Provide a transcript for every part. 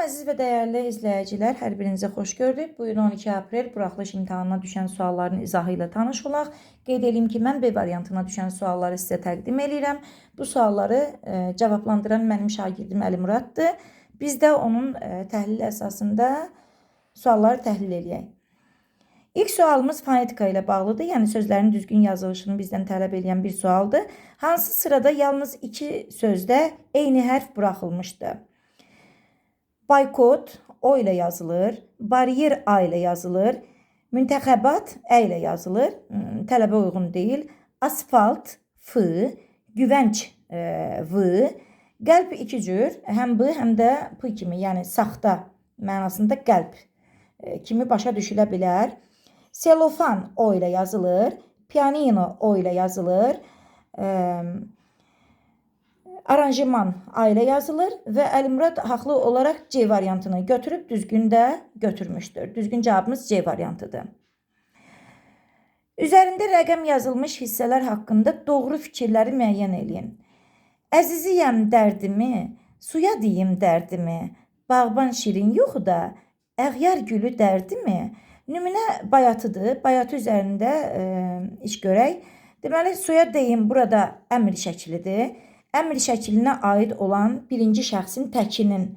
Salam əziz və dəyərli izləyicilər, hər birinizə xoş gördük. Bu gün 12 aprel buraxılış imtahanına düşən sualların izahı ilə tanış olaq. Qeyd eləyim ki, mən B variantına düşən sualları sizə təqdim eləyirəm. Bu sualları cavablandıran mənim şagirdim Əli Muraddır. Biz də onun təhlili əsasında sualları təhlil eləyək. İlk sualımız fonetika ilə bağlıdır. Yəni sözlərin düzgün yazılışını bizdən tələb eləyən bir sualdır. Hansı sırada yalnız iki sözdə eyni hərf buraxılmışdı? Boykot O ilə yazılır, bariyer A ilə yazılır, müntəxəbat Ə ilə yazılır, tələbə uyğun deyil. Asfalt F, güvənc V, qəlb iki cür, həm B, həm də P kimi, yəni saxta mənasında qəlb kimi başa düşülə bilər. Selofan O ilə yazılır, pianino O ilə yazılır. Aranjman A ilə yazılır və Əli Murad haqlı olaraq C variantını götürüb, düzgün də götürmüşdür. Düzgün cavabımız C variantıdır. Üzərində rəqəm yazılmış hissələr haqqında doğru fikirləri müəyyən eləyin. Əziziyəm dərdimi, suya deyim dərdimi, bağban şirin yuxuda, əğyar gülü dərdimi. Nümunə bayatıdır. Bayatı üzərində iş görək. Deməli, suya deyim burada əmr şəklidir. Əmr şəklinə aid olan birinci şəxsin təkinin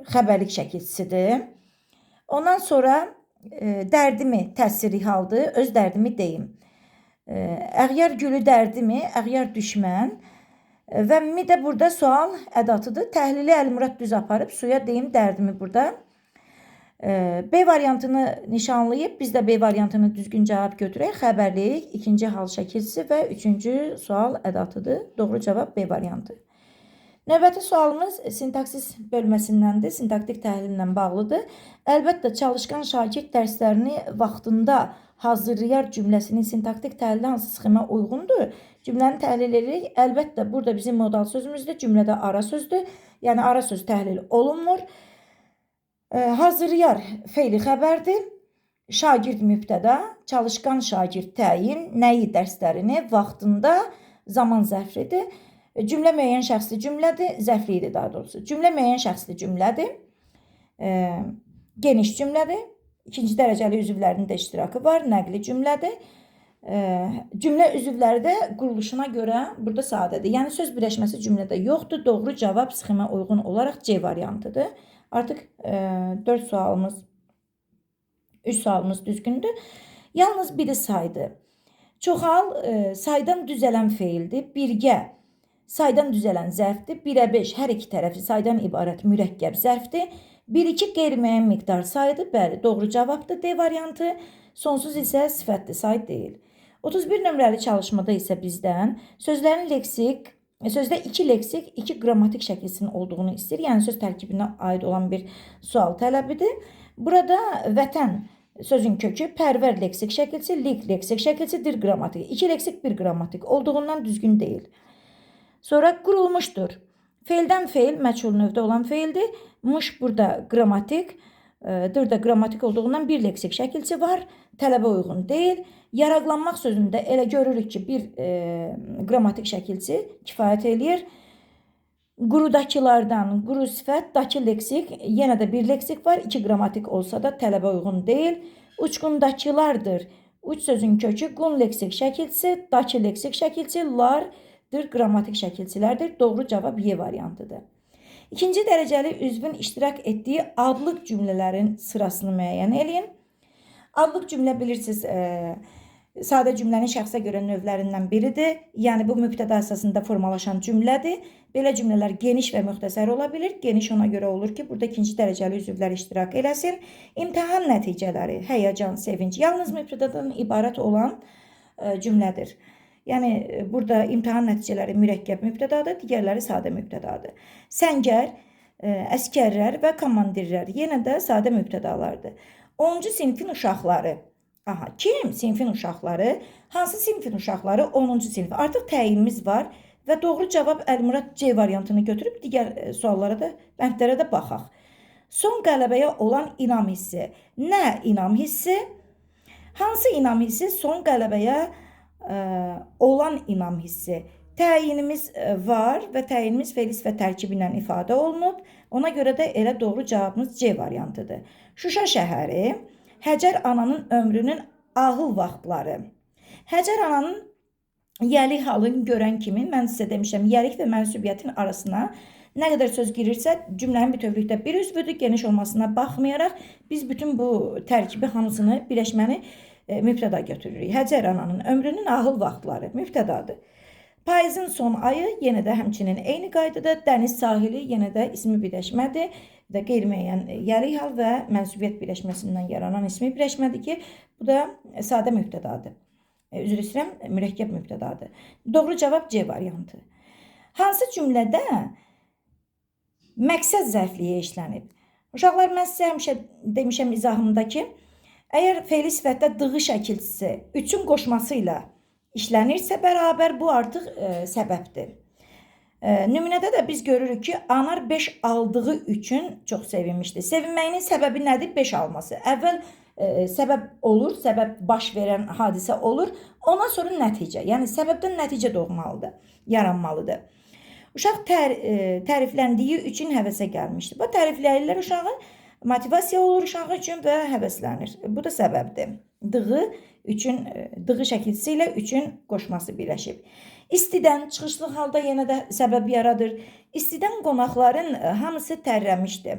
xəbərlik şəkilçisidir. Ondan sonra dərdimi təsiri haldır, öz dərdimi deyim. Əğyar gülü dərdimi, əğyar düşmən və mi də burada sual ədatıdır. Təhlili Əli Murad düz aparıb, suya deyim dərdimi burada. B variantını nişanlayıb, biz də B variantını düzgün cavab götürək. Xəbərlik, ikinci hal şəkilçisi və üçüncü sual ədatıdır. Doğru cavab B variantı. Növbəti sualımız sintaksis bölməsindəndir, sintaktik təhlillə bağlıdır. Əlbəttə, çalışqan şagird dərslərini vaxtında hazırlayar cümləsinin sintaktik təhlili hansı sxemə uyğundur? Cümləni təhlil edirik. Əlbəttə, burada bizim modal sözümüzdür, cümlədə ara sözdür. Yəni, ara söz təhlil olunmur. Hazırlayar feili xəbərdir. Şagird mübtəda, çalışqan şagird təyin, nəyi dərslərini vaxtında zaman zərfidir. Cümlə müəyyən şəxsli cümlədir, zərflidir daha doğrusu. Cümlə müəyyən şəxsli cümlədir. Geniş cümlədir. İkinci dərəcəli üzvlərinin də iştirakı var, nəqli cümlədir. Cümlə üzvləri də quruluşuna görə burada sadədir. Yəni söz birləşməsi cümlədə yoxdur. Doğru cavab sxemə uyğun olaraq C variantıdır. Artıq 4 sualımız, 3 sualımız düzgündür. Yalnız biri saydı. Çoxal saydan düzələn feildir. Birgə saydan düzələn zərfdir. 1-ə 5 hər iki tərəfi saydan ibarət mürəkkəb zərfdir. 1-2 qeyri-müəyyən miqdar sayıdır. Bəli, doğru cavabdır D variantı. Sonsuz isə sifətli say deyil. 31 nömrəli çalışmada isə bizdən sözlərin leksik, sözdə iki leksik, iki qrammatik şəkilsinin olduğunu istəyir. Yəni söz tərkibinə aid olan bir sual tələbidir. Burada vətən sözün kökü pərvər leksik şəkilçisi, lik leksik şəkilçisidir qrammatik. İki leksik, bir qrammatik olduğundan düzgün deyil. Sonra qurulmuşdur. Feildən feil məchul növdə olan feildir. Muş burada qrammatik, dır da qrammatik olduğundan bir leksik şəkilçi var. Tələbə uyğun deyil. Yaraqlanmaq sözündə elə görürük ki, bir qrammatik şəkilçi kifayət eləyir. Qurudakılardan quru sifət, dakı leksik, yenə də bir leksik var. İki qrammatik olsa da tələbə uyğun deyil. Uçqundakılardır. Uç sözün kökü qun leksik şəkilçisi, dakı leksik şəkilçi, lardır qrammatik şəkilçilərdir. Doğru cavab Y variantıdır. İkinci dərəcəli üzvün iştirak etdiyi adlıq cümlələrin sırasını müəyyən eləyin. Adlıq cümlə bilirsiniz, sadə cümlənin şəxsə görə növlərindən biridir. Yəni bu mübtəda əsasında formalaşan cümlədir. Belə cümlələr geniş və müxtəsər ola bilir. Geniş ona görə olur ki, burada ikinci dərəcəli üzvlər iştirak eləsin. İmtahan nəticələri, həyəcan, sevinc yalnız mübtədadan ibarət olan cümlədir. Yəni burada imtahan nəticələri mürəkkəb mübtədadır, digərləri sadə mübtədadır. Səngər, əskərlər və komandirlər yenə də sadə mübtədalardır. 10-cu sinfin uşaqları. Aha, kim? Sinfin uşaqları. Hansı sinfin uşaqları? 10-cu sinif. Artıq təyinimiz var və doğru cavab Əli Murad C variantını götürüb digər suallara da, bəndlərə də baxaq. Son qələbəyə olan inam hissi. Nə inam hissi? Hansı inam hissi? Son qələbəyə olan inam hissi. Təyinimiz var və təyinimiz fe'l sifət tərkibi ilə ifadə olunub. Ona görə də elə doğru cavabımız C variantıdır. Şuşa şəhəri Həcər ananın ömrünün ağıl vaxtları. Həcər ananın yəlik halını görən kimi mən sizə demişəm, yəlik və mənsubiyyətin arasına nə qədər söz girirsə, cümlənin bütövlükdə bir üzvüdür, geniş olmasına baxmayaraq biz bütün bu tərkibi hamısını, birləşməni mübtəda götürürük. Həcər ananın ömrünün ağıl vaxtları mübtədadır. Payızın son ayı yenə də həmçinin eyni qaydada, dəniz sahili yenə də ismi birləşmədir və qeyri-müəyyən yəlik hal və mənsubiyyət birləşməsindən yaranan ismi birləşmədir ki, bu da sadə mübtədadır. Üzr istəyirəm, mürəkkəb mübtədadır. Doğru cavab C variantı. Hansı cümlədə məqsəd zərfliyi işlənib? Uşaqlar, mən sizə həmişə demişəm izahımda ki, əgər fe'li sifətdə dığı şəkilçisi üçün qoşması ilə işlənirsə bərabər, bu artıq səbəbdir. Nümunədə də biz görürük ki, Anar 5 aldığı üçün çox sevinmişdi. Sevinməyinin səbəbi nədir? 5 alması. Əvvəl səbəb olur, səbəb baş verən hadisə olur. Ondan sonra nəticə. Yəni səbəbdən nəticə doğmalıdır, yaranmalıdır. Uşaq tərifləndiyi üçün həvəsə gəlmişdi. Bu tərifləyirlər uşağı, motivasiya olur uşağı üçün və həvəslənir. Bu da səbəbdir. Dığı üçün, dığı şəkilçisi ilə üçün qoşması birləşib. İstidən çıxışlı halda yenə də səbəb yaradır. İstidən qonaqların hamısı tərləmişdi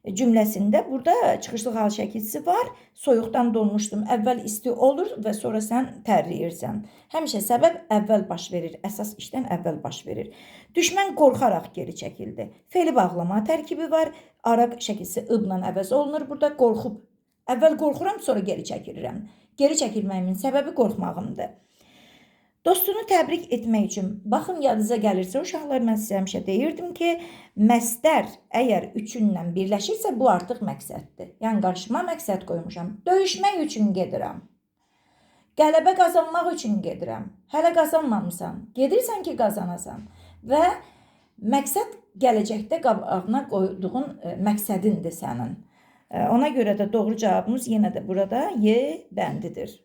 cümləsində burada çıxışlı hal şəkilçisi var. Soyuqdan donmuşdum. Əvvəl isti olur və sonra sən tərləyirsən. Həmişə səbəb əvvəl baş verir. Əsas işdən əvvəl baş verir. Düşmən qorxaraq geri çəkildi. Fe'li bağlama tərkibi var. Araq şəkilçisi ıbla əvəz olunur. Burada qorxub. Əvvəl qorxuram, sonra geri çəkilirəm. Geri çəkilməyimin səbəbi qorxmağımdır. Dostunu təbrik etmək üçün, baxın yadınıza gəlirsə uşaqlar, mən sizə həmişə deyirdim ki, məstər əgər üçünlə birləşirsə, bu artıq məqsəddir. Yəni qarşıma məqsəd qoymuşam. Döyüşmək üçün gedirəm. Qələbə qazanmaq üçün gedirəm. Hələ qazanmamısan. Gedirsən ki, qazanasan. Və məqsəd gələcəkdə qabağına qoyduğun məqsədindir sənin. Ona görə də doğru cavabımız yenə də burada Y bəndidir.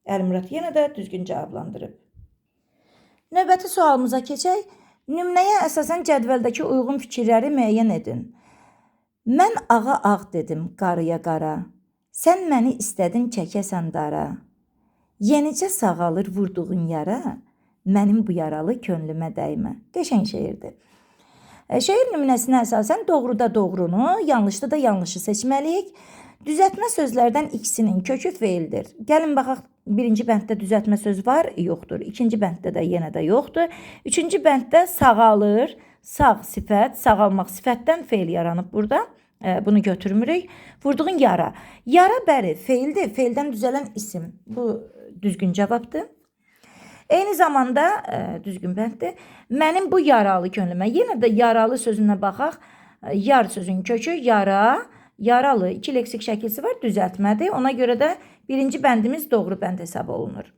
Əlimurad yenə də düzgün cavablandırıb. Növbəti sualımıza keçək. Nümunəyə əsasən cədvəldəki uyğun fikirləri müəyyən edin. Mən ağa ağ dedim, qarıya qara. Sən məni istədin çəkəsən dara. Yenicə sağalır vurduğun yara, mənim bu yaralı könlümə dəymə. Qəşəng şeirdir. Şeir nümunəsinə əsasən doğruda doğrunu, yanlışda da yanlışı seçməliyik. Düzəltmə sözlərdən ikisinin kökü feildir. Gəlin baxaq, birinci bənddə düzəltmə söz var, yoxdur. İkinci bənddə də yenə də yoxdur. Üçüncü bənddə sağalır, sağ sifət, sağalmaq sifətdən feil yaranıb burada. Bunu götürmürük. Vurduğun yara. Yara bəri feildir, feildən düzələn isim. Bu düzgün cavabdır. Eyni zamanda düzgün bənddir. Mənim bu yaralı könlümə. Yenə də yaralı sözünə baxaq. Yar sözün kökü yara, yaralı. İki leksik şəkilsi var, düzəltmədir. Ona görə də birinci bəndimiz doğru bənd hesab olunur.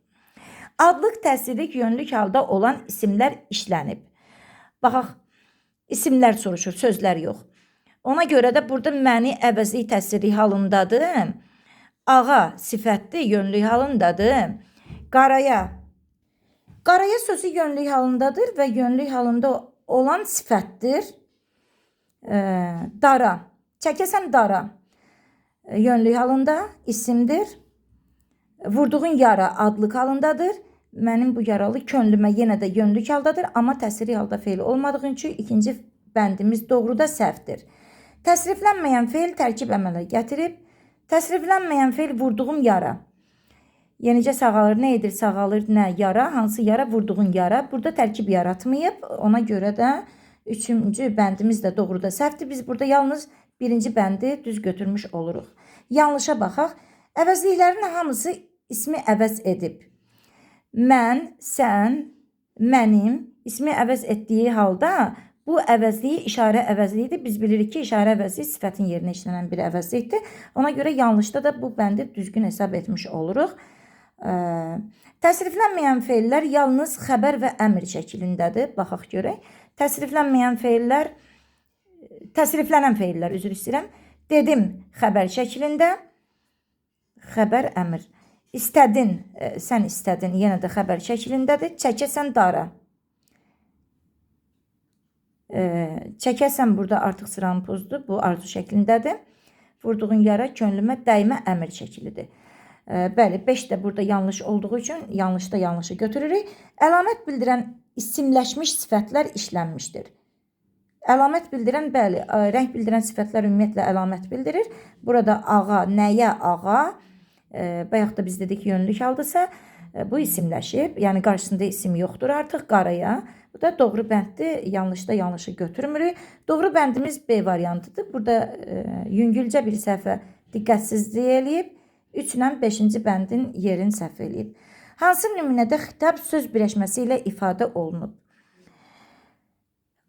Adlıq təsdiq yönlük halda olan isimlər işlənib. Baxaq, isimlər soruşur, sözlər yox. Ona görə də burada məni əvəzlik təsdiq halındadır. Ağa sifətli yönlük halındadır. Qaraya. Qaraya sözü yönlük halındadır və yönlük halında olan sifətdir. Dara. Çəkəsən dara. Yönlük halında isimdir. Vurduğun yara adlıq halındadır. Mənim bu yaralı könlümə yenə də yönlük haldadır, amma təsiri halda feil olmadığı üçün ikinci bəndimiz doğruda səhvdir. Təsriflənməyən feil tərkib əmələ gətirib. Təsriflənməyən feil vurduğum yara. Yenicə sağalır, nə edir sağalır, nə yara, hansı yara, vurduğun yara. Burada tərkib yaratmayıb, ona görə də üçüncü bəndimiz də doğruda səhvdir. Biz burada yalnız birinci bəndi düz götürmüş oluruq. Yanlışa baxaq. Əvəzliklərin hamısı ismi əvəz edib. Mən, sən, mənim ismi əvəz etdiyi halda bu əvəzliyi işarə əvəzliyidir. Biz bilirik ki, işarə əvəzliyi sifətin yerinə işlənən bir əvəzlikdir. Ona görə yanlışda da bu bəndi düzgün hesab etmiş oluruq. Təsriflənməyən feillər yalnız xəbər və əmr şəklindədir. Baxaq görək. Təsriflənməyən feillər, təsriflənən feillər, üzr istəyirəm. Dedim xəbər şəklində, xəbər əmr. İstədin, sən istədin, yenə də xəbər şəklindədir. Çəkəsən dara. Çəkəsən burada artıq sıranı pozdu. Bu arzu şəklindədir. Vurduğun yara könlümə dəymə əmr şəklidir. Bəli, 5 də burada yanlış olduğu üçün yanlışda yanlışı götürürük. Əlamət bildirən isimləşmiş sifətlər işlənmişdir. Əlamət bildirən, bəli, rəng bildirən sifətlər ümumiyyətlə əlamət bildirir. Burada ağa, nəyə ağa? Bayaq da biz dedik yönlük haldısa, bu isimləşib. Yəni qarşısında isim yoxdur artıq qaraya. Bu da doğru bənddir. Yanlışda yanlışı götürmürük. Doğru bəndimiz B variantıdır. Burada yüngülcə bir səhvə diqqətsizlik eləyib. 3 ilə 5-ci bəndin yerini səhv eləyib. Hansı nümunədə xitab söz birləşməsi ilə ifadə olunub?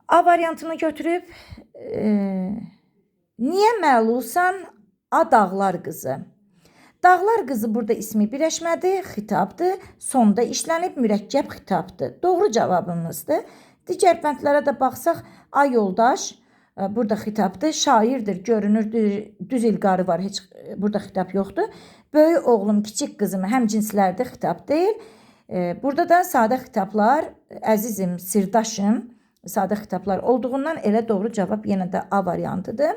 A variantını götürüb. Niyə məlulsan a dağlar qızı? Dağlar qızı burada ismi birləşmədir, xitabdır. Sonda işlənib mürəkkəb xitabdır. Doğru cavabımızdır. Digər bəndlərə də baxsaq, a yoldaş burada xitabdır, şairdir, görünür, düz ilqarı var, heç burada xitab yoxdur. Böyük oğlum, kiçik qızım həm cinslərdir, xitab deyil. Burada da sadə xitablar, əzizim, sirdaşım, sadə xitablar olduğundan elə doğru cavab yenə də A variantıdır.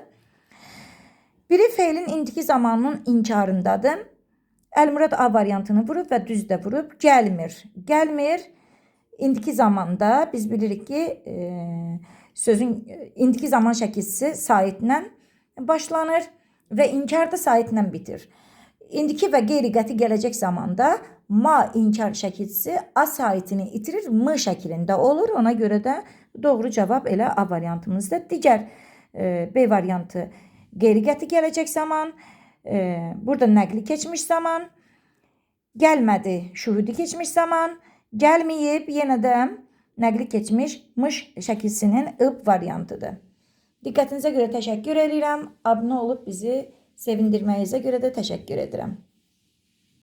Biri feilin indiki zamanının inkarındadır. Əlmurad A variantını vurub və düz də vurub. Gəlmir. Gəlmir. İndiki zamanda biz bilirik ki, sözün indiki zaman şəkilsi saitlə başlanır və inkar da saitlə bitir. İndiki və qeyri-qəti gələcək zamanda ma inkar şəkilsi a saitini itirir, m şəklində olur. Ona görə də doğru cavab elə A variantımızda. Digər B variantı qeyri-qəti gələcək zaman, burada nəqli keçmiş zaman, gəlmədi şuhudi keçmiş zaman, gəlməyib yenə də nəqli keçmiş mış şəkilsinin ıb variantıdır. Diqqətinizə görə təşəkkür edirəm. Abunə olub bizi sevindirməyinizə görə də təşəkkür edirəm.